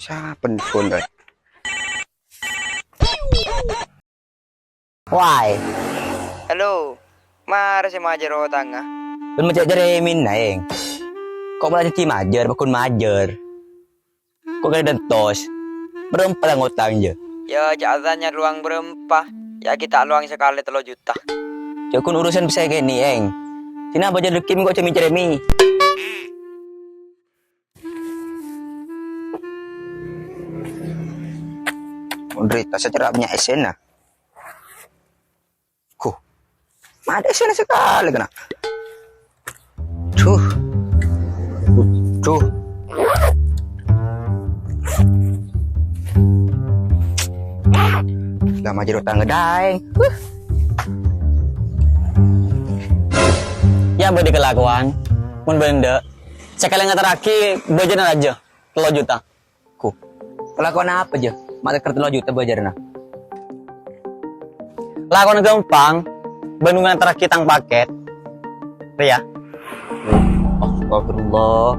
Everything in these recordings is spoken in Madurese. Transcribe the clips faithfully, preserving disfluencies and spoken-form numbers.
Sapen pon, eh. Wai. Halo. Mara sè majâr otangnga? Bân majâr Emin, Naèng. Ko' malah dhâddhi majâr, paggun majâr. Ko' kèra dântos. Bârâmpa la ngotang, jâ? Yâ, jâ' atanya lowang bârâmpa. Yâ, ghi' ta' lowang sakalè tello juta. Jâ' ghun urusan pèssè kènè', Èng. Dinna' bâjâr dhâggi' ko' jâ' mèncèrè mi. Mon dhâri tas acara bânnya' essèna. Huh. Ma' tadâ' essèna sakalè, kèna. Duh. Duh. La majâr otangnga Daèng. Huh. Yâ, bâdâ kalakowan. Mon bâdâ, sakalè ngaterraghi bâjârna rajâ, tello juta. Ku. Kalakowan apa, jâ? Ma' tèkèr tello juta bâjârna. Lakona ghâmpang, bân ngaterraghi tang pakèt. Rèya. Astagfirullah.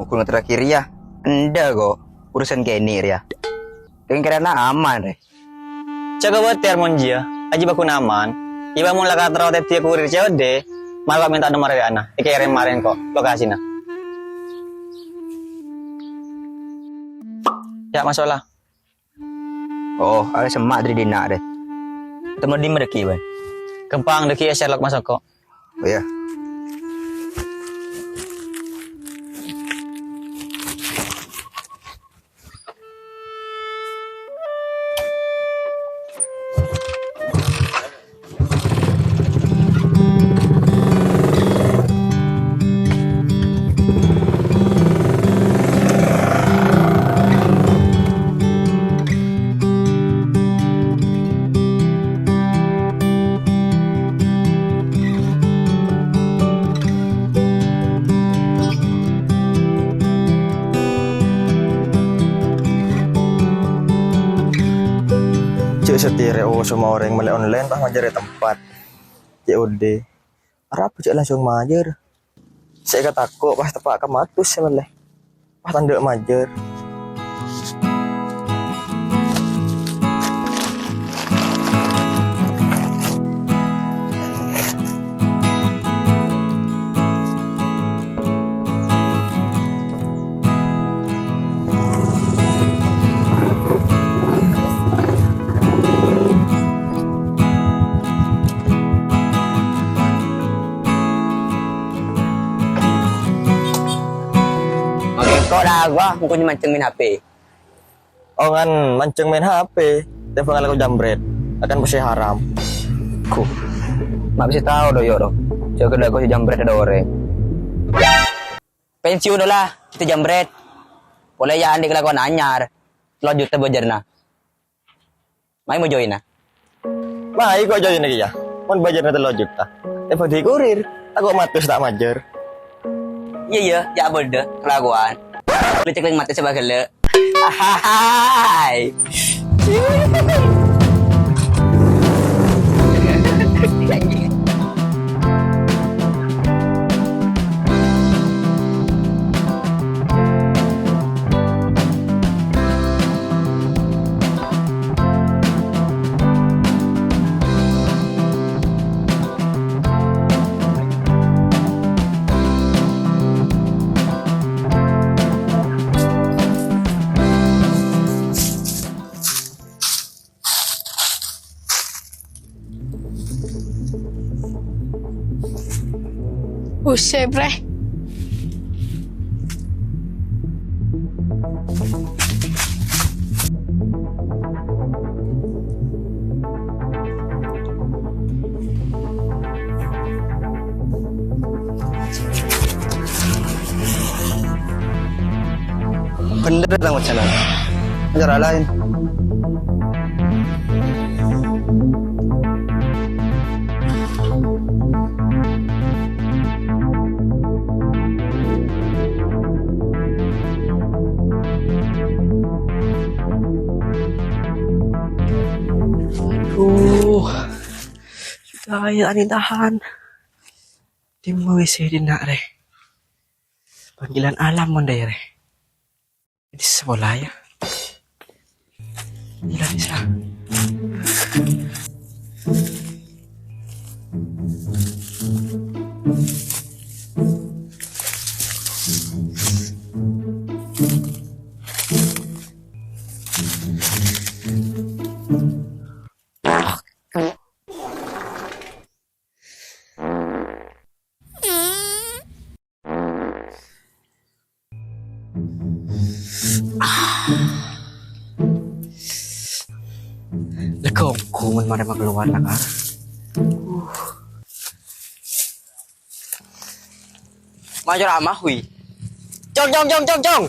Mogul ngaterraghi rèya. Endâ', ko'. Urusan kènè' rèya. Kèng-kèrana aman, rè. Jhâ' kabâtèr mon jiyâ, ajiyâ paggun aman. Yâ mon la katerro tèdhiyâ kurir C O D, mara mènta nomer W A-na, èkèrèm marèn ko' lokasina. Yâ, masola. Oh, arè semma' dhâri dinna', rè. Temmo dimma dhâggi', bân? Ghâmpang dhâggi' yâ, Sherlock, maso' ko'. Oh, iyâ. Jhâ' satèya rè osoma orèng mellè online, pas majâr è tempat. C O D. Arapa jhâ' langsung majâr. Sè èkatako' pas teppa' ka matos sè mellè. Pas tandhâ' majâr. Oke, ko' la gua engko' mancèng maèn H P. Oh, ngan mancèng maèn H P, tèmbhâng alako jambret, akan pèssè haram. Ku, ma' bisa tao do, yo, do. Jâgâ la ko' jambret do orèng. Pensiun do la, kita jambret. Polè ya andi' kalakowan anyar, tello juta bâjârna. Mayu mo join, ah. Mayu ko' join kèya. Mon bâjârna tello juta. Eh, bâdhi kurir. Tako' matos ta' majâr. Iyâ, iyâ, ya' bâdâ kalakowan. Lecek lèng matè sè bâgellâ'. Ahai. Buset, Bre. Bhender tang wacana. Acara laèn. Aduh. Sudah, ya, ani tahan. Dimma W C dinna', rè? Panggilan alam mon dâ' iyâ rè. Di sekolah ya. Gila bisa. Lega ongghu mon marè makalowar lakar. Mayor amah wi. Jong, jong, jong, jong, jong.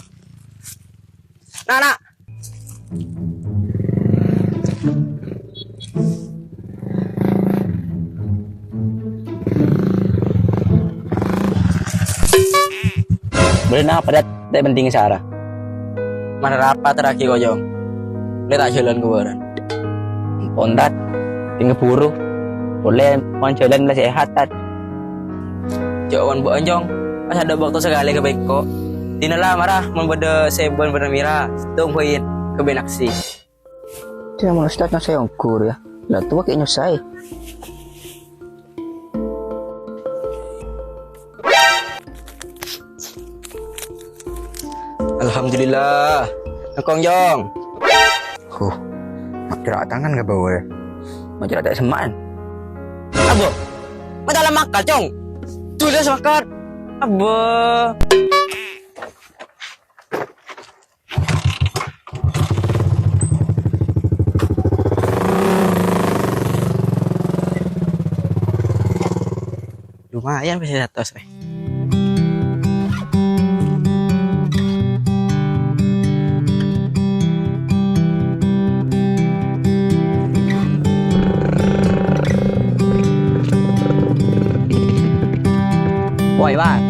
Nah, nah. Bâdâ napa, Dad? Tè penting sara. Mana rapat ragi koyong. Lè ta' jhâlân ka bârân. Ampon, Dad. Tènga buru. Polè mon jhâlân la sehat, Dad. Jhâ' mon bâ'ân, Jong. Pas adâ' bâkto sakalè ka bengko. Dinala mara mon bâdâ sè bân-bân mèra, tongguin ka binaksi. Dia mau ustad ngasih ongkur ya. Lah tua kayak nyusai. Alhamdulillah. Engkong, Jong. Huh. Mak kira tangan gak bawa ya? Mak kira tak semaan. Abo. Mata lemak kacong. Tuh dia sepakat. Abo. Lumayan bisa seratus, eh. Woi, Bang.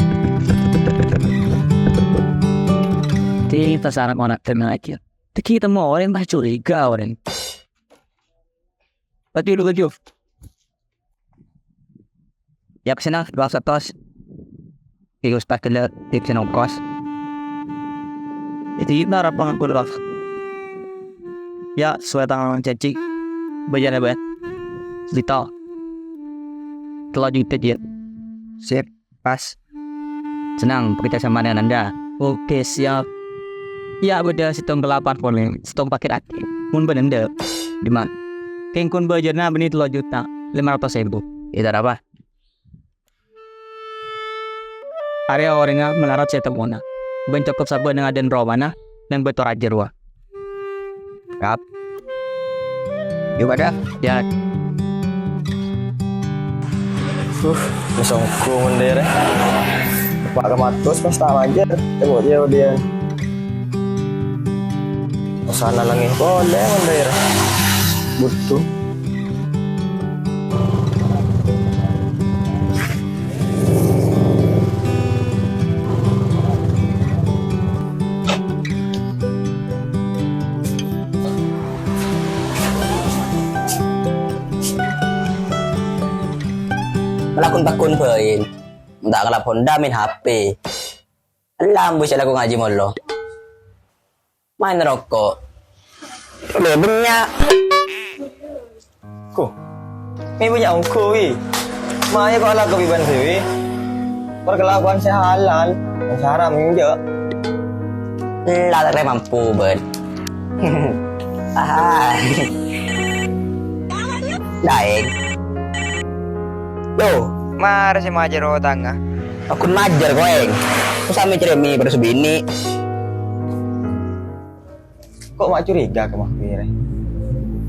Di tasarap orang tenang aja. Tegi temo orèng pas curiga orèng. Pati lu kaju. Ya, kesana, dua ratus. Iku sepakat le, tip senongkos. Jadi, kita harap pengampun, Bang. Ya, sesuai tanggal janji. Bayar ya, Bang. Dita. Telah juta dia. Sip. Pas. Senang, bekerja sama dengan Anda. Oke, siap. Ya, bâdâ sèttong kalapan polè, sèttong pakèt akè. Mon bâ'ân endâ', dimma? Kèng kon bâjârna bânnè tello juta lèma ratos èbu. Ètar apa? Arèya orèngnga malarat sè temmona. Bân cokop sabbhân ngadân romana neng bâto rajâ rowa. Kap. Yuk, ada. Ya. Huh, masongko mendere. Pak kematus pas tak manjir. Tengok dia, dia. Osana lengeh boleh mendere. Butuh. Lakon-lakon bhâi. Entak kalabon dâ' maèn H P. Ella ambu sè lako ngajhi mollo. Maèn roko'. Lè bânnya'. Ko. Mè' bânnya' ongghu, wi. Mayu ko' alako bi' bân sè, wi. Perkelakuan sè halal, sè haram enjâ'. Ella ta' kèra mampu, bân. Ah. Daeng. Yo. Mara sè majâr otangnga. Aku majâr, koèng. Ku samè cerèmè padâ sè binè'. Ko' ma' curiga ka Mahwir?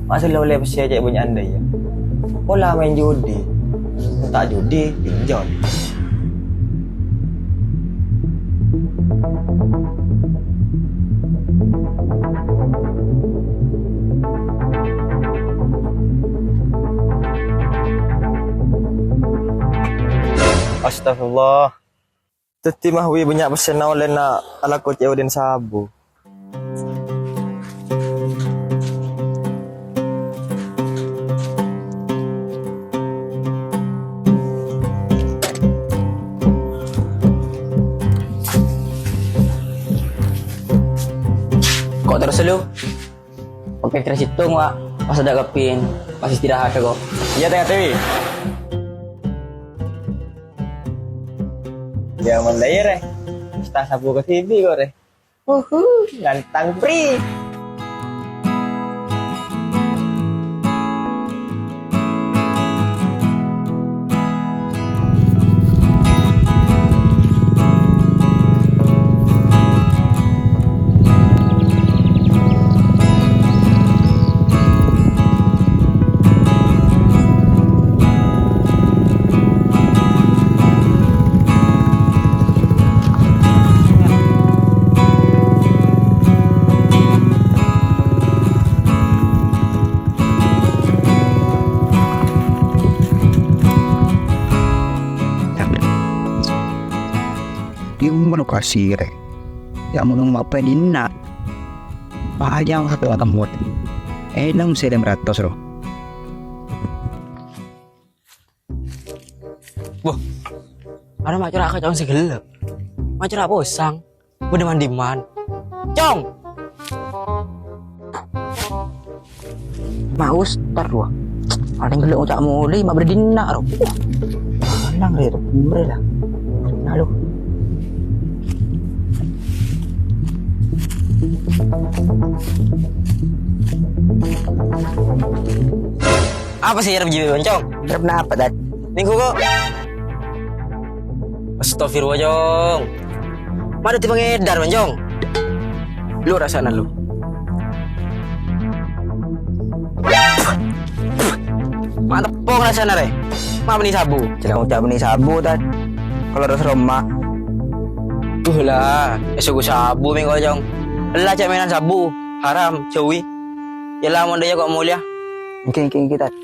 Ma' sè la ollè pèssè cè' bânnya'an dâ' iyâ? Pola maèn judi. Ta' judi, pinjol. Astagfirullah. Dhâddhi Mahwi bânnya' pèssèna ollèna alako cè' odin sabu. Oke, kira situng, Wak. Pas ada kepin, pas istirahat aku. Iya, Teh Dewi. Ya, mulai ya, Reh. Ustaz sabu ke sini kok, Reh. Uhu, nantang free. Di umur kasire. Ya, mau ngomong apa dinna? Pajang satu temut. Eh, enam sedem ratus, ro. Wah, ana macara' ka cong segellep. Macara' posang. Benda mandiman. Cong! Maus, tar dua. Ada yang gelek ngucak muli, mak berdina, ro. Wah, alang, re, ro. Beri lah. Nah, lu. Apa sih, Rep, jiwa, Cong? Rep, napa, Tad? Minggu kok. Astagfirullah, Cong. Mana tipe ngedar, Cong? Lu rasana, lu. Mantep pong rasana, re. Ma' bânnè sabu. Jhâ' ngucap bânnè sabu, Tad. Kalau terus Roma. Duh lah, esok sabu minggu, Cong. Ella cek mainan sabu. Haram, jauhi. Ya lah, mon dia kok mulia. Engki, engki, engki, Tad.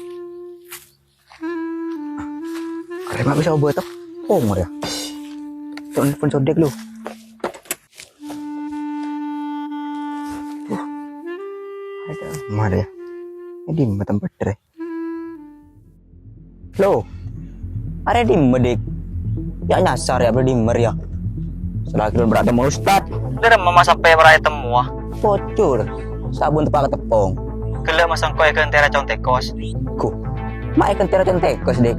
Arè ma' bisa obâ tepong, ya. Telepon Codek, lu. Ada, mana ya? Ini di tempat, Re. Lo, arè dimma, Dik? Ya nyasar ya, beli dimmer ya. Selagi belum pernah temu Ustad. Dari mama sampai pernah temu ah. Pocur, sabun tepak tepong. Gelek masang koe ke entera contekos. Ku, mae ke entera contekos, Dik.